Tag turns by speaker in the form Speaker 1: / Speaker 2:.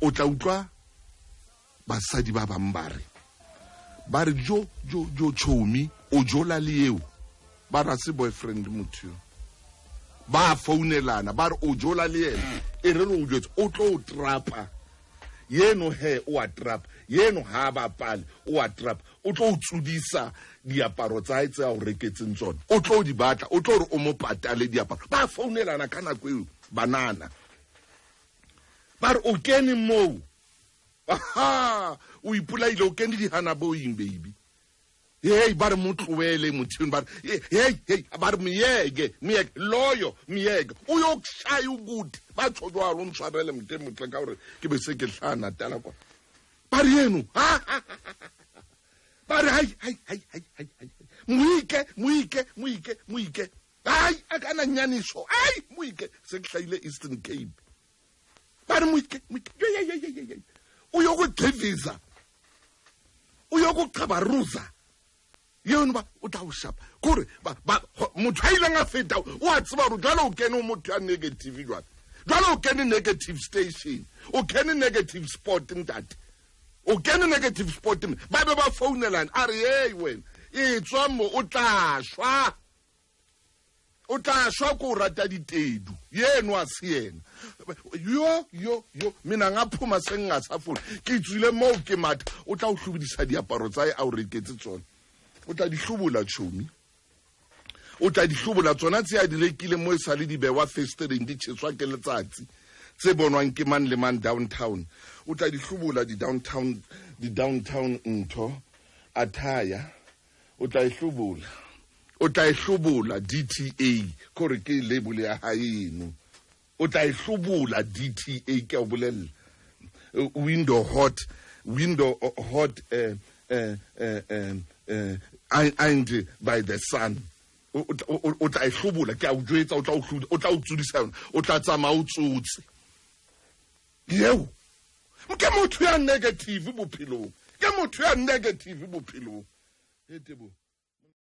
Speaker 1: O tla utlwa basadi ba bang ba re, ba re jo jo jo chomi o jola le eo, ba ra se boyfriend motho yo. Ba founelana ba re o jola le yena, e re re o jwetse o tlo o trapa. Yeno he o a trapa, yeno ha ba pale o a trapa, o tlo o tsudisa diaparo tsa hae tse a o reketseng tsona, o tlo di batla, o tlo re o mo patale diaparo. Ba founelana ka nako eo banana, ba re o kene moo, aha, o ipolaile, o kene dihanaboing baby. Hey, ba re mo tloele motho, ba re hey hey, ba re moyeke moyeke loyo moyeke o yo kushaya ukuthi ba tsho jwalo, o ntshwarele mote motle ka gore ke be se ke hlana tala kwa. Ba re eno, ba re hai hai hai hai hai hai, moike moike moike moike, ai a kana nyaniso, ai moike se ke hlaile Eastern Cape. Ba re moike moike, ye ye ye ye ye, o yo go gxiviza, o yo go qabaruza, yeno ba o tla o shapa kore ba motho a ileng a feta o a tseba gore jwale o kene o motho ya negative, jwale jwale o kene negative station, o kene negative spot ntate, o kene negative spot. Ba be ba founelana a re hey wena e tswa mo, o tla shwa, o tla shwa ko o rata ditedu, yeno a se yena yo yo yo. Mina ngaphuma sengingasafuni, ke tswile moo ke matha. O tla o hlobodisa diaparo tsa hae a o reketse tsona, o tla di hlobola tšhomi, o tla di hlobola tsona tse a di rekile mo e sale di bewa festereng di tjheswa ke letsatsi, tse bonwang ke mang le mang downtown. O tla di hlobola di-downtown, di-downtown ntho attire, o tla e hlobola, o tla e hlobola DTA, kore ke label ya hae eno, o tla e hlobola DTA, ke a o bolella. Window hot, window hot, and by the sun, o tla e hlobola, ke a o jwetsa, o tla o hlobola, o tla o tsodisa yona, o tla tsamaya o tsotse. Eo ke motho ya negative bophelong, ke motho ya negative bophelong. E Tebo.